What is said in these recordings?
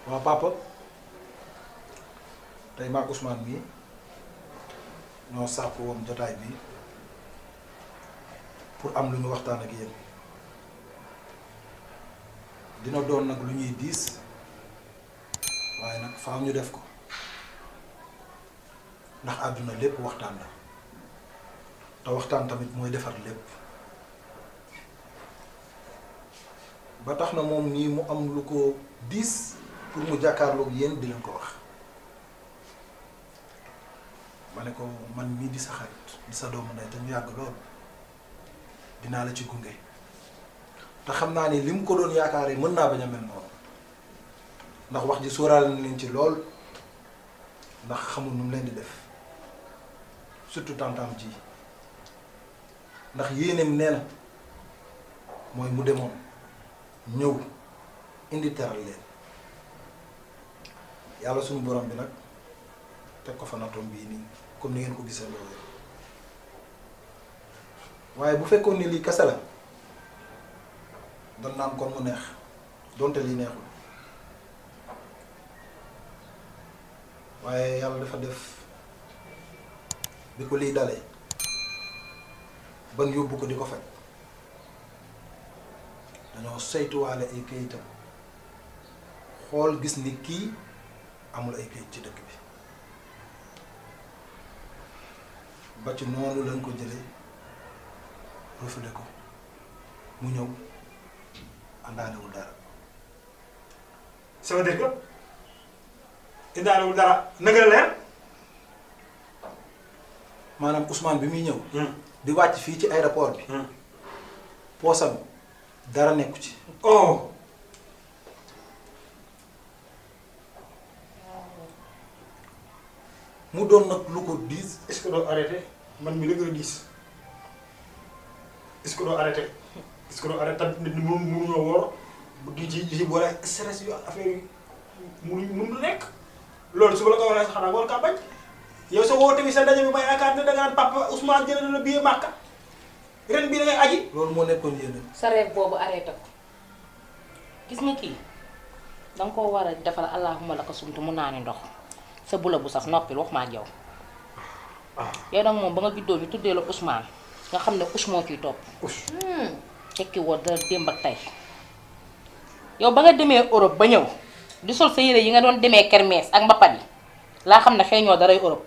waaw papa tey maag Ousmane bi ñoo sàkk woon jotaay bi pour am lu ñu waxtaan ak yéen dina doon nag lu ñuy diis waaye nag faaw ñu def ko ndax àdduna lépp waxtaan la te waxtaan tamit mooy defar lépp ba tax na moom nii mu am lu ko diis pour mu jàkkaarloog yéen di leen ko wax ma ne ko man mii di sa xarit di sa doomu ndey te ñu yàgg lool dinaa la ci gunge te xam naa ni li mu ko doon yaakaaree mën naa bañ a mel noonu ndax wax ji sóoraale na leen ci lool ndax xamul nu mu leen di def surtout tantam ji ndax yéeneem nee na mooy mu demoon ñëw indi teral leen yàlla suñu borom bi nag teg ko fa natoom bii nii comme ni ngeen ko gisee loolu waaye bu fekkoon ni lii kese la doon naan kon mu neex donte lii neexul waaye yàlla dafa def bi ko lii dalee ban yóbbu ko di ko faj dañoo saytuwaale ay kayitam xool gis ni kii amul ay kayit ci dëkk bi ba ci noonu lañ ko jëlee refilé ko mu ñëw àndaalewul dara. ça veut dire que indaalewul dara naka la leer. maanaam Ousmane bi muy ñëw. di wàcc fii ci aéroport bi. poosam dara nekku ci. oh. mu doon nag lu ko diis. est-ce que doo arrêté man mi la gën a diis est-ce que doo arrêté est-ce que doo arrêté tamit nit ñi mënuñoo woor di ci boole stress yu affaire yi mënu nekk loolu su ma la ko waxee sax xanaa war kaa bañ yow sa woote bi sa daje bi may yaakaar ne da ngaan papa Ousmane jëlee na la billet Makka ren bii da ngay aji. loolu moo nekkoon yéen sa rêve boobu arrêté ko gis nga kii danga koo war a defal allahumma laka sumtu mu naani ndox sa bula bu saf noppil wax ma ak yow. yow nag moom ba nga juddoo ñu tuddee la Ousmane nga xam ne Ous moo ciy topp. tekki woo dara démb ak tey yow ba nga demee Europe ba ñëw di sol sa yére yi nga doon demee kermesse ak mbappat yi laa xam ne xëy ñoo daray Europe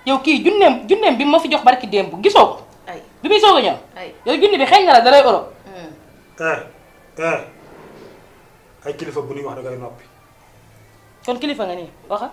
yow kii junneem bi ma fi jox barki démb gisoo ko. ay bi muy soog a ñëw. ay yow junne bi xëy na la daray Europe. ay kilifa bu ñuy wax da ngay noppi. kon kilifa nga nii waxa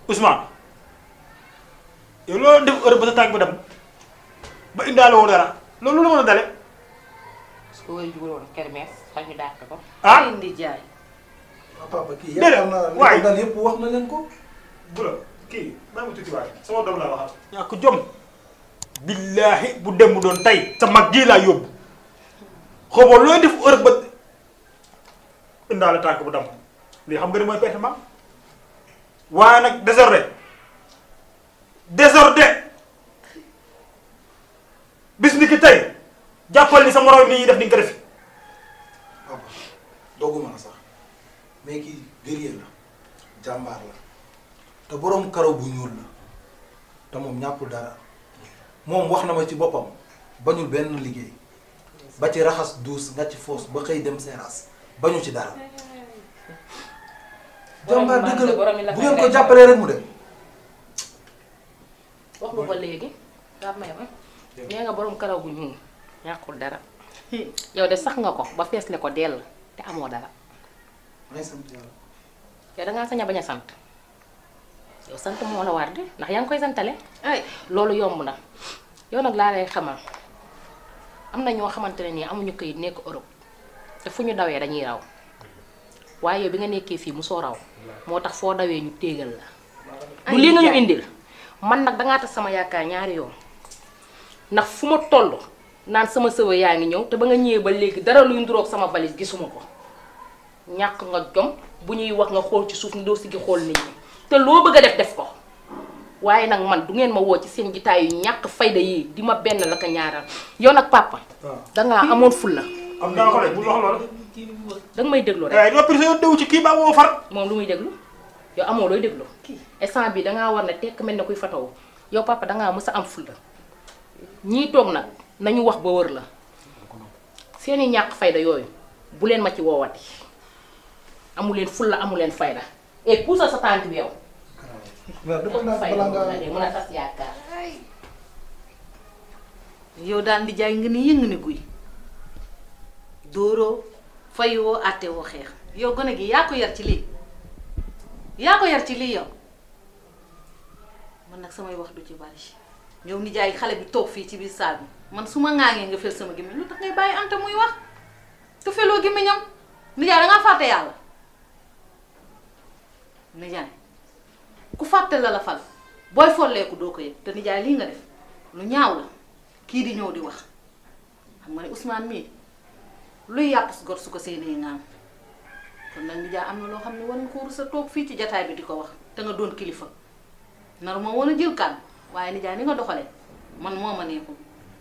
Ousmane yow loolu def heure ba sa tànk ba dem ba indaale woo dara loolu la mën a dale. su ko wéy jugul woon kermesse xel ñu dàq ko. ah indi jaay. papa kii yaakaar naa li ko dal yëpp wax na leen ko. bu la kii maa ngi tuuti waaye sama doom laa waxal. ñaa ko jom. billaahi bu dem mu doon tey sa mag ji laa yóbbu xamoo looy def heure ba indaale tànk bu dem lii xam nga ni mooy pertement waaye nag désordre bis ni ki tey jàppal ni sa morom ni ñuy def ni nga ko def. papa dogguma la sax mais kii guerrier la jàmbaar la te boroom karaw bu ñuul la te moom ñàkkul dara moom wax na ma ci boppam bañul benn liggéey ba ci raxas duus nga ci foos ba xëy dem seeraas bañu ci dara. jàmbaar dëgg la bu ngeen ko jàppalee rek mu dem. wax nga ko léegi daa may ma nee nga borom karaw gu ñuul ñàkkul dara yow de sax nga ko ba feesle ko dell te amoo dara. may sant yàlla. yow dangaa sañ a bañ a sant yow sant moo la war de ndax yaa ngi koy santale. ay loolu yomb na yow nag laa lay xamal am na ñoo xamante ne nii amuñu këyit nekk Europe te fu ñu dawee dañuy raw waaye yow bi nga nekkee fii mu soo raw moo tax foo dawee ñu téegal la du lii nga ñu indil man nag dangaa tax sama yaakaar ñaari yoon ndax fu ma toll naan sama sëwa yaa ngi ñëw te ba nga ñëwee ba léegi dara luy nduroog sama valise gisuma ko ñàkk nga jom bu ñuy wax nga xool ci suuf ni doo si gi xool nit ñi te loo bëgg a def ko waaye nag man du ngeen ma woo ci seen jitaay yu ñàkk fayda yi di ma benn la ko ñaaral yow nag papa dangaa amoon fulla am naa ko de bu wax loolu danga may déglu rek doo prise yow dew ci kii ba woo far moom lu muy déglu yow amoo looy déglu instant bi dangaa war ne tekk mel ne kuy fatawu yow papa dangaa mës a am fulla ñii toog nag nañu wax ba wër la seeni ñàkk fayda yooyu bu leen ma ci woowati amu leen fulla amu leen fayda et puusal sa tànk bi yow mën a tas yaakaar yow daan di jaay nga ni yëng ni guy dóoroo fayoo àtte woo xeex yow gone gi yaa ko yar ci lii yow man nag samay wax du ci bari yow ni jaay xale bi toog fii ci biir saal bi man su ma ŋaangee nga fel sama gémmiñ lu tax ngay bàyyi Anta muy wax te feloo gémmiñam nijaay dangaa fàtte yàlla nijaay ku fàtte la fal booy folleeku doo ko yëg te nijaay lii nga def lu ñaaw la kii di ñëw di wax xam nga ne Ousmane mii luy yàpp su gor su ko seenee ngaam kon nag nijaay am na loo xam ne war nga ko rus a toog fii ci jataay bi di ko wax te nga doon kilifa nar moo woon a jël kàddu waaye nijaay ni nga doxalee man moo ma neexul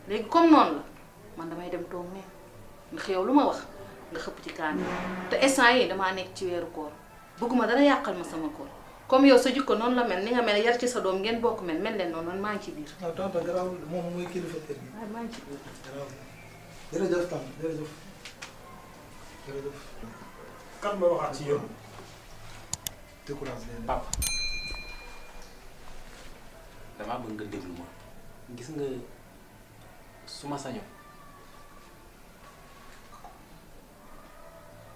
léegi comme noonu la man damay dem toog ne ndax yow lu ma wax nga xëpp ci kaan te instant yi damaa nekk ci weeru koor bëgguma dara yàqal ma sama koor comme yow sa jikko noonu la mel ni nga mel yar ci sa doom ngeen bokk mel leen noonu man maa ngi ci biir. waaw tonton garaawul moom mooy kilifa kër gi. waaw maa ngi ci biir. garaawul jërëjëf tam jërëjëf. kan ma waxaat ci yow. découragé leen. papa damaa bëgg nga déglu ma gis nga su ma sañoon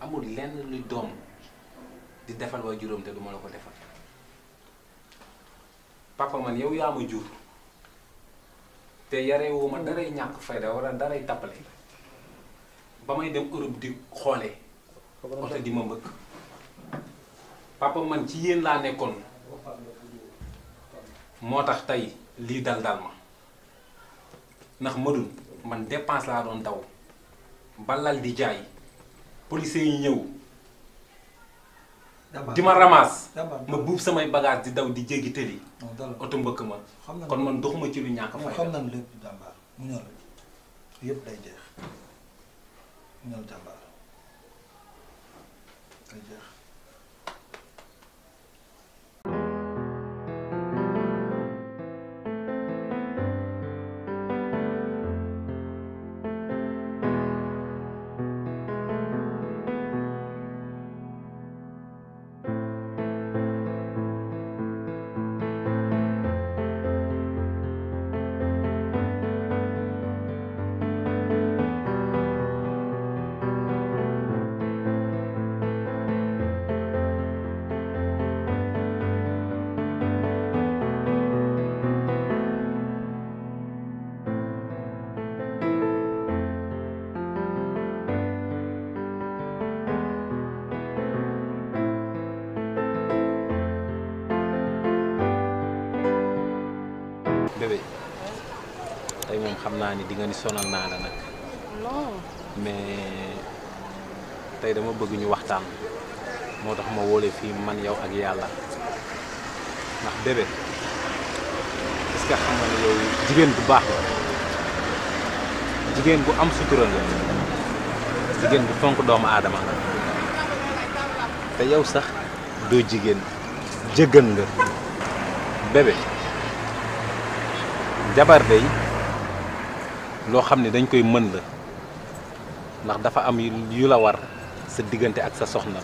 amul lenn luy doom di defal waa juróom te duma la ko defal papa man yow yaa ma jur te yarewoo ma daray ñàkk fayda wala daray tappale ba may dem Europe di xoolee oto di ma mbëkk papa man ci yéen laa nekkoon moo tax tey lii dal ma ndax madul man dépense laa doon daw balal di jaay policiers yi ñëw di ma ramasse ma buub samay bagage di daw di jéggi tëli oto mbëkk ma kon man doxuma ci lu ñàkk fay xam nañ lépp jàmbaar mu ñor yëpp day jeex mu ñor jàmbaar day jeex bébé tey moom xam naa ni di nga ni sonal naa la nag non mais tey dama bëgg ñu waxtaan moo tax ma wóole fii man yow ak yàlla ndax bébé est-ce que xam nga ne yow jigéen bu baax la jigéen bu am sutura nga jigéen bu fonk doomu aadama nga te yow sax doo jigéen jëggan nga bébé jabar day loo xam ne dañ koy mën la ndax dafa am yu la war sa diggante ak sa soxna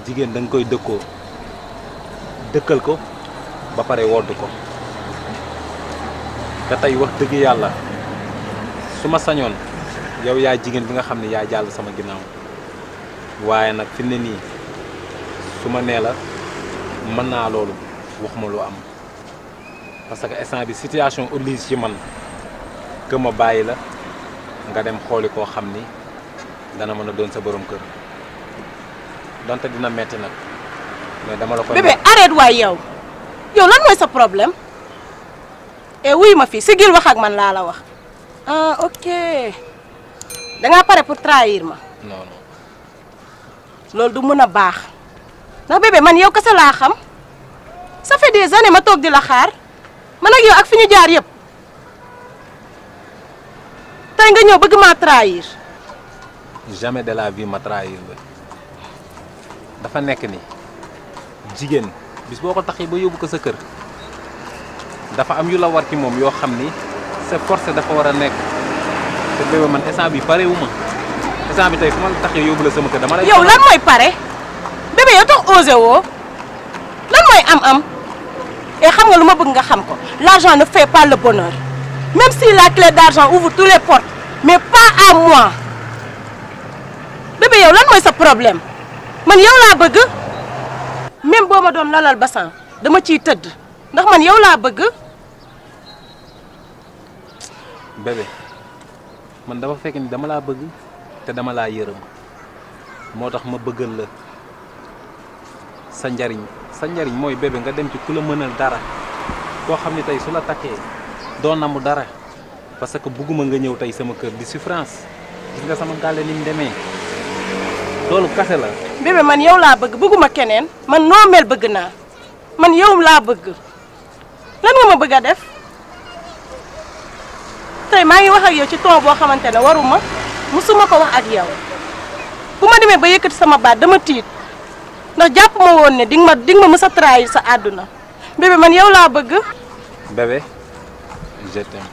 jigéen da nga koy dëkkoo dëkkal ko ba pare wodd ko te tey wax dëgg yàlla su ma sañoon yow yaa jigéen bi nga xam ne yaa jàll sama ginnaaw waaye nag fi ne nii su ma nee la mën naa loolu waxuma lu am parce que instant bi situation oblige ci man que ma bàyyi la nga dem xooli koo xam ni dana mën a doon sa borom kër donte dina metti nag mais dama la ko. bébé arrête waay yow lan mooy sa problème et wuy ma fii sigil wax ak man laa la wax ah ok dangaa pare pour trahir ma. non non. loolu du mën a baax ndax bébé man yow kese laa xam ça fait des années ma toog di la xaar man ak yow ak fi ñu jaar yëpp tey nga ñëw bëgg maa trahir. jamais de la vie ma trahir la dafa nekk ni jigéen bis boo ko taxee ba yóbbu ko sa kër dafa am yu la war ci moom yoo xam ni c'est forcé dafa war a nekk te bébé man instant bi pare wu ma instant bi tey su ma la taxee yóbbu la sama kër dama lay. yow lan mooy pare bébé yow tax osé woo lan mooy am-am et xam nga lu ma bëgg nga xam ko l'argent ne fait pas le bonheur même si la clé d'argent ouvre toutes les portes mais pas à moi bébé yow lan mooy sa problème man yow laa bëgg même boo ma doon lalal basan dama ciy tëdd ndax man yow laa bëgg. bébé man dafa fekk ni dama laa bëgg te dama laa yërëm moo tax ma bëggal la sa njariñ mooy bébé nga dem ci ku la mënal dara koo xam ni tey su la takkee doo namu dara parce que bëgguma nga ñëw tey sama kër di souffrance gis nga sama gàlle ni mu demee loolu kase la. bébé man yow laa bëgg bëgguma keneen man noo mel bëgg naa man yow laa bëgg lan nga ma bëgg a def tey maa ngi wax ak yow ci ton boo xamante ne waruma musuma ko wax ak yow bu ma demee ba yëkkati sama baat dama tiit ndax jàpp ma woon ne di nga ma mës a trahir sa àdduna bébé man yow laa bëgg. bébé je t'aime.